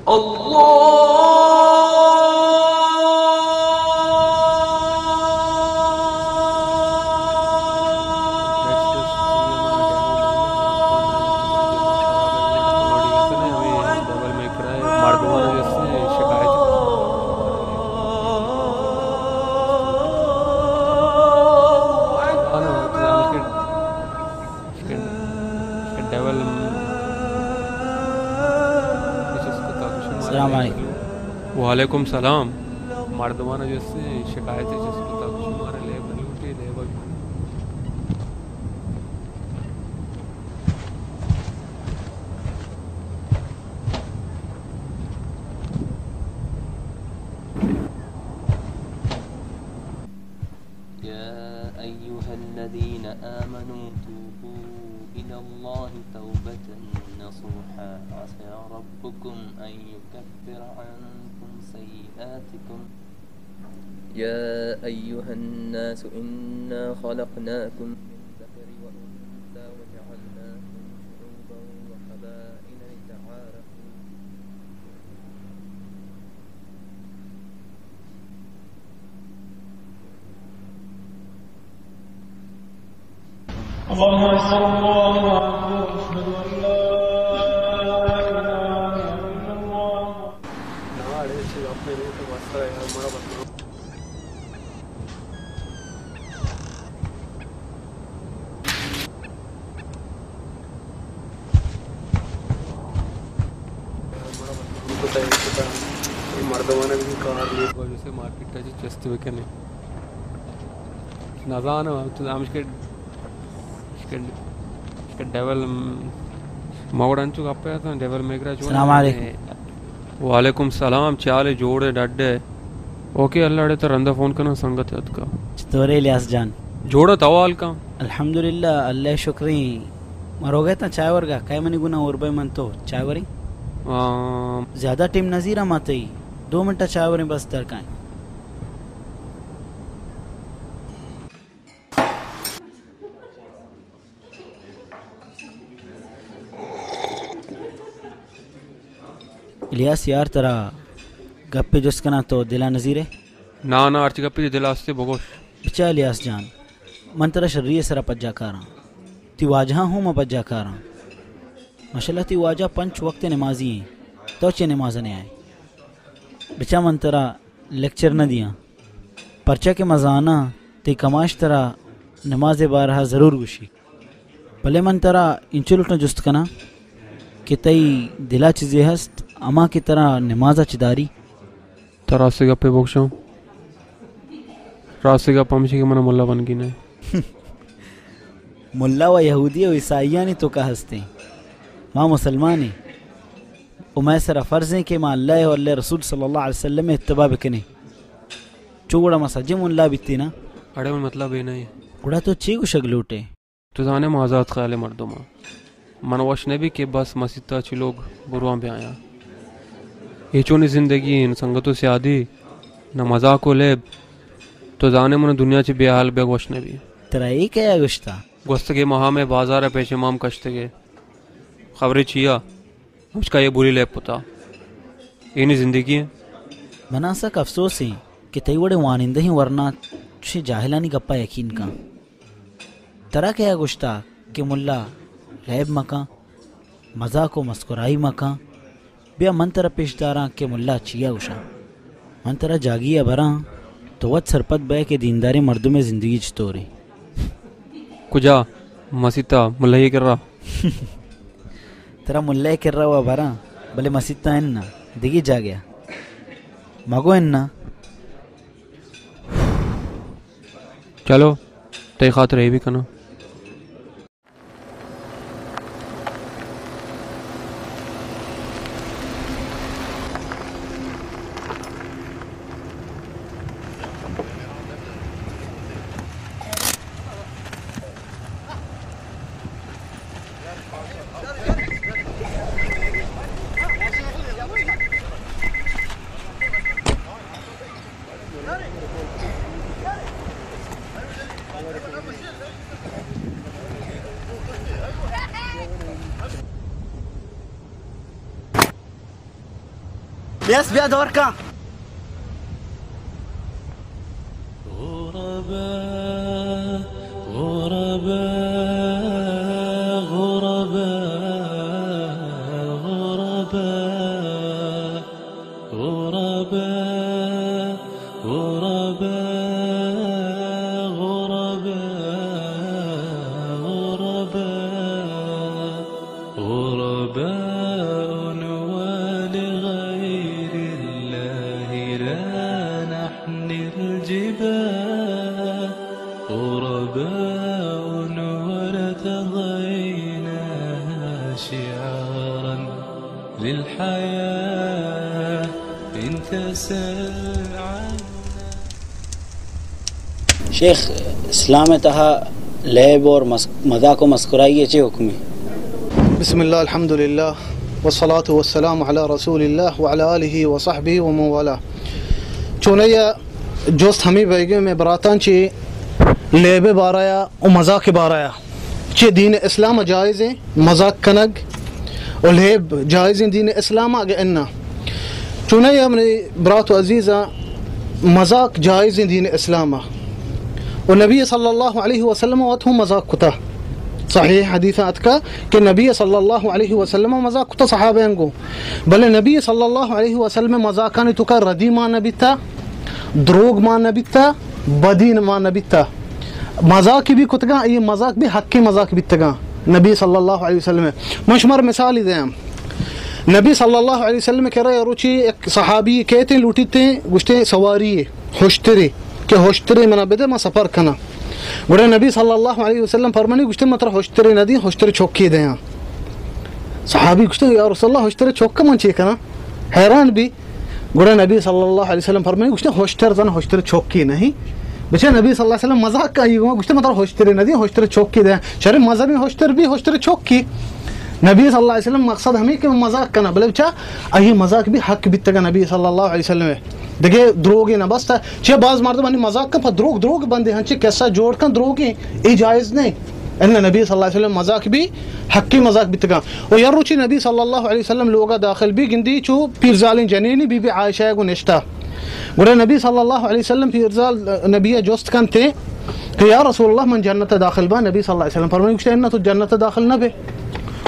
اللہ۔ مردمان جستے شکایت۔ ڈبل۔ السلام علیکم۔ وعلیکم سلام۔ مردمان جستے شکایت چست کتا، شمارا لیب نہ لوٹی، لیب۔ يا أيها الذين آمنوا توبوا إلى الله توبة نصوحا عسى ربكم أن يكفر عنكم سيئاتكم يا أيها الناس إنا خلقناكم من ذكر وأنثى وجعلناكم شعوبا وقبائل لتعارفوا۔ اللهم صل على محمد وعلى آل محمد. مردمانا بھی کار لیب۔ جسے مارکیٹ ءَ چہ چست بکنے۔ نزاناں، تو ہمشکہ، ہمشکہ، ہمشکہ ڈبل، ما وڑ انچو گپے اتاں، ڈبل میگرا چون۔ السلام علیکم۔ وعلیکم سلام، چے حال ئے؟ جوڑ ئے، ڈڈ ئے؟ اوکے، اللہ اڑے ترا رندا فون کناں، سنگت اتکا۔ چطور ئے الیاس جان؟ جوڑ ئے، تو حال کن؟ الحمدللہ، اللہ شکریں۔ ما روگ ءَ اتاں چائے ورگا، کئے منی گونا اور بئے من تو چائے وریں؟ آ۔ زیادہ ٹیم نہ زیراں ما تئی، دو منٹ چائے وریں بس درکائیں۔ الیاس یار، ترا گپے جست کناں، تو دلا نزیرے؟ نا نا، ہرچ گپے تئی دلا استے بگوش۔ بچا الیاس جان، من ترا شری ءِ سرا پجا کاراں، تئی واجہاں ہوں من پجا کاراں۔ ماشاءاللہ تئی واجہ پنچ وقت نمازی ایں، تو چے نماز ءَ نیائے؟ بچا من ترا لیکچر نہ دیاں، پرچا کہ من زاناں تئی کماش ترا نماز ءِ بارہ ءَ ضرور گوشی۔ بلے من ترا انچو لوٹاں جست کناں کہ تئی دل ءَ چیزے ہست، ہما کہ ترا نماز ءَ چہ داری؟ ترا راستیں گپے بگوشاں، راستیں گپ ہمیش کہ من ملا بنگی نہ۔ ملا و یہودی و عیسائیانی توکا ہستیں، ما مسلمانیں۔ و مئے سرا فرض ایں کہ ما اللہ و اللہ رسول صلی اللہ علیہ وسلم ءِ اتباع بکنیں۔ چو گڑا ما سجیں ملا بیتیں نا؟ اڑے من مطلب اے نہ ایں۔ گڑا تو چے گوشگ لوٹے؟ تو زانے ما آزات خیال مردم آں۔ من وش نبی کہ بس مسیت ءَ چہ لوگ برواں بیایاں۔ اے چونیں زندگی ایں، نہ سنگت و سیادی، نہ مزاک و لیب۔ تو زانے من دنیا چہ بے حال بیگ وش نبی۔ ترا اے کئے ءَ گوشتا؟ گوستگیں ماہاں مئے بازار ءَ پیش امام کشتگے۔ خبرے چیا؟ ہمشکا اے بولی لیب کتا۔ اے نی زندگی ایں۔ منا سک افسوس ایں کہ تئی وڑیں وانندہیں ورنا چشیں جاہلانی گپا یقین کن۔ ترا کئے ءَ گوشتا کہ ملا لیب مکن، مزاک و مسکرائی مکن؟ بیا من ترا پیش داراں کہ ملا چیا گوشاں۔ من ترا جاگہے ءَ براں، تو وت سرپد بئے کہ دینداریں مردمے زندگی چطوریں۔ کجا؟ مسیت ءَ، ملائے کرا؟ ترا ملائے کرا و براں، بلے مسیت ءَ اناں، دگہ جاگہے ءَ۔ مگو اناں۔ چلو، تئی خاطر اے بھی کناں۔ یس، بیا دور کن. غربا، غربا، غربا، غربا، غربا، غربا، غربا، غربا. غرباء ولغير الله لا نحمي الجباه، غرباء وارتضيناها شعارا للحياة. إن تسل عنا. شیخ، اسلام ءِ تہا لیب اور مس-، مذاق و مسکرائی ءِ چے حکم ایں؟ بسم اللہ، الحمدللہ، والصلاة والسلام علی رسول اللہ وعلی آلہ وصحبہ ومن والاه. چونایا جست ہمے بیگیں مئے براتاں چہ لیب ءِ بارہ ءَ و مذاق ءِ بارہ ءَ. چہ دین اسلام ءَ جائز ایں مذاق کنگ و لیب جائز ایں دین اسلام ءَ اگہ اناں؟ چونایا منی برات و عزیزاں، مذاق جائز ایں دین اسلام ءَ. و نبی صلی اللہ علیہ وسلم ءَ وت ہم مذاق کتا. صحیح حدیث اتکا کہ نبی صلی اللہ علیہ وسلم ءَ مذاق کتا صحابیاں گوں. بلے نبی صلی اللہ علیہ وسلم ءِ مذاقانی توکا ردی ما نہ بیتا، دروگ ما نہ بیتا، بدی ما نہ بیتا. مذاق بی کتگاں، اے مذاق بی حقی مذاق بیتگاں نبی صلی اللہ علیہ وسلم ءِ. من شمار مثالی دیاں. نبی صلی اللہ علیہ وسلم ءِ کرا روچی یک صحابی کیتیں، لوٹیتیں، گوشتیں سواری ہشترے، کہ ہشترے منا بدے، من سفر کناں. گڑا نبی صلی اللہ علیہ وسلم فرمانی، گوشتیں من ترا ہشترے ندی، ہشترے چوکی دیاں. صحابی گوشتیں یا رسول اللہ، ہشترے چوک من چے کناں؟ حیران بی. گڑا نبی صلی اللہ علیہ وسلم فرمانی، گوشتے، ہشتر زن ہشتر چوکی نہیں. بچے نبی صلی اللہ علیہ وسلم مذاق کا یہ گوشتے، مطلب، ہشتر ندی، ہشتر چوکی دے. شر مذہبی ہشتر بی، ہشتر چوکی. نبی صلی اللہ علیہ وسلم مقصد ہمیں کہ مذاق کنا، بلے بچا، اہی مذاق بی حق بیتگا نبی صلی اللہ علیہ وسلم. دگہ دروگے نہ بستا. چہ باز مردم ہنی مذاق کن، پہ دروگ، دروگ بندے ہنچے قصہ جوڑ کن، دروگے، اے جائز نہیں. ان نبی صلی اللہ علیہ وسلم مذاق بی، حقی مذاق بیتگاں. و یا روچی نبی صلی اللہ علیہ وسلم لوگا داخل بی، گندی چو پیرزالیں جنینی بی بی عائشہ گو نشتا. گڑا نبی صلی اللہ علیہ وسلم پیرزال نبی جست کنتے کہ یا رسول اللہ، من جنت داخل با؟ نبی صلی اللہ علیہ وسلم فرمانی، گوشتے، انہ تو جنت داخل نہ بے.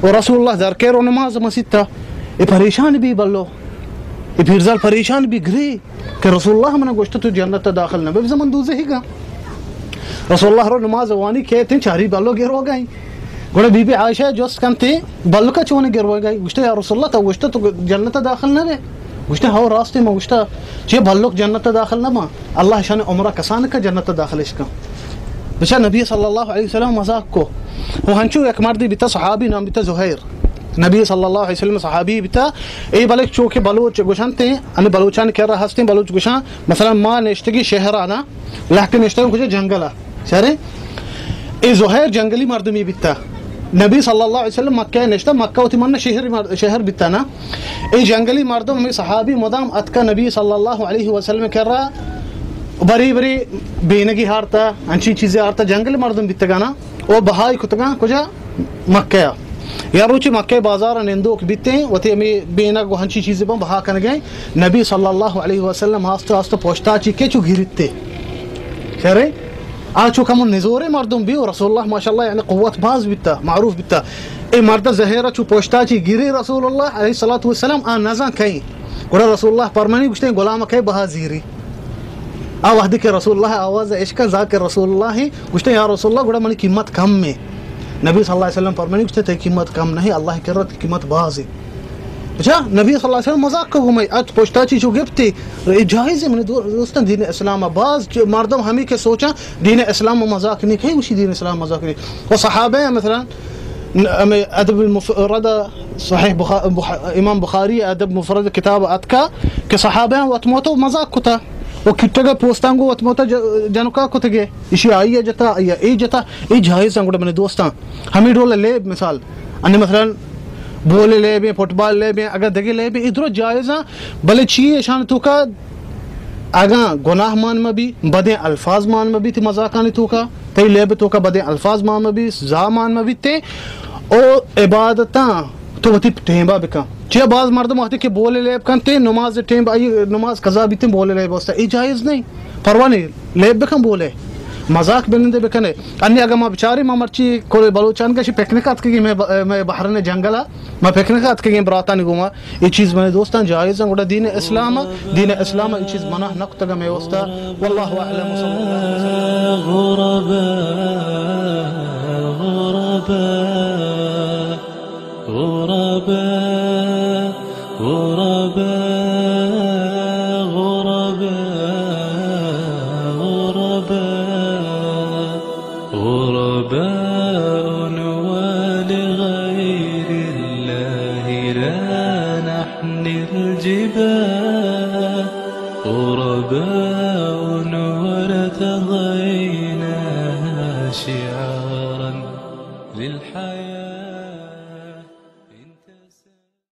و رسول اللہ درکے رو نماز مسیتا. اے پریشان بی بلو. اے پیرزال پریشان بی گری. کہ رسول اللہ منا گوشت تو جنت ءَ داخل نہ بے، بزاں من دوزہی گاں. رسول اللہ رو نماز وانی کیتیں، چاری بلو گروگا ایں. گڑا بی بی عائشہ جست کنتے، بلکا چون گروگا ایں؟ گوشتے، یا رسول اللہ، تو گوشت تو جنت ءَ داخل نہ بے. گوشتے، ہو راستے من گوشتا، چے بلک جنت ءَ داخل نہ باں، اللہ شان عمرہ کسان کا جنت ءَ داخل اش کن. بچا نبی صلی اللہ علیہ وسلم مذاق کو. وہ ہنچو یک مردی بیتا، صحابی نام بیتا زہیر. نبی صلی اللہ علیہ وسلم صحابی بیتا. اے بلک چو کہ بلوچ گوشنتے، ان بلوچان کرا ہستیں، بلوچ گوشاں، مثلاً ما نشتگی شہرانا، لہتے نشتگی کجا؟ جنگلا. شرے؟ اے زہیر جنگلی مردمی بیتا. نبی صلی اللہ علیہ وسلم مکہ نشتا، مکہ وتی من شہر مر-، شہر بیتا نا. اے جنگلی مردم ہمیں صحابی مدام اتکا نبی صلی اللہ علیہ وسلم کرا، بری بری بینگی ہارتا، انچی چیزیں ہارتا، جنگلی مردم بیتگانا. او بہائی کتگاں کجا؟ مکہ ءَ. یا روچی مکہ بازار ءَ نندوک بیتیں، وتی ہمے بینگ و ہنچی چیزے بن بہا کنگیں. نبی صلی اللہ علیہ وسلم آستہ آستہ پشتا چی کے چو گریتے. خیرے؟ آ چو کمو نزورے مردم بی و رسول اللہ ماشاءاللہ یعنی قوت باز بیتا، معروف بیتا. اے مرد زہیرہ چو پشتا چی گری رسول اللہ علیہ الصلوۃ والسلام آ نزان کئیں. گڑا رسول اللہ پرمانی گوشتے، غلام کئے بہا زیری. آ وہدے کہ رسول اللہ آواز اشکا، ذاکر رسول اللہ گوشتے، یا رسول اللہ، گڑا منی قیمت کم ہے. نبی صلی اللہ علیہ وسلم فرمانی، گوشتے، تئی قیمت کم نہیں، اللہ کرا تئی قیمت باز ہے. اچھا، نبی صلی اللہ علیہ وسلم مذاق کو گمائی، ات پشتا چی چو گپتے، اے جائز ہے. منی دو-، دوستان، دین اسلام باز چ-، مردم ہمیں کہ سوچا، دین اسلام مذاق نہیں کہیں، اسی دین اسلام مذاق نہیں. وہ صحابہ ہیں، مثلاً، ن-، ہمیں ادب المفرد، صحیح بخا-، بخ-، امام بخاری ادب مفرد کتاب اتکا کہ صحابہ ہیں وت موتو مذاق کتا. و کٹگا پوستانگو وت موتا ج-، جنکا کتگے. اشی آئی جتا، آئی اے جتا، اے جائز ہیں گڑا منی دوستاں. ہمیں ڈول لیب مثال، انی مثلاً بول لیبیں، فٹبال لیبیں، اگر دگے لیبیں، ادرو جائز ہیں. بلے چی اشان توکا اگاں گناہ مان مبی، بدیں الفاظ مان مبی تی مذاقانی توکا، تئی لیب توکا بدیں الفاظ مان مبی، زا مان مبی تے، او عبادتاں تو وتی ٹیمبا بکن۔ چیا باز مردم وقتی کہ بولے لیب کنتے، نماز ٹیمبا، ای نماز قضا بیتے، بولے لیب واسطہ، ای جائز نہیں۔ پرواہ نہیں، لیب بکن بولے، مذاق بنندے بکنے۔ انی اگر ما بچاری، ما مرچی کل بلوچان کشی پکنک اتکگی میں ب-، میں بحرین جنگلا، ما پکنک اتکگی براتانی گوما، ای چیز میں دوستان جائز ہیں، گوڑا دین اسلام، دین اسلام ای چیز منع نہ کتگا میں واسطہ۔ واللہ اعلم، وصلی اللہ وسلم۔ غربا، غربا، غربا، غربا، غربا، غربا، غرباء ولغير الله لا نحن الجباه، غرباء وارتضينا شعارا للحياة.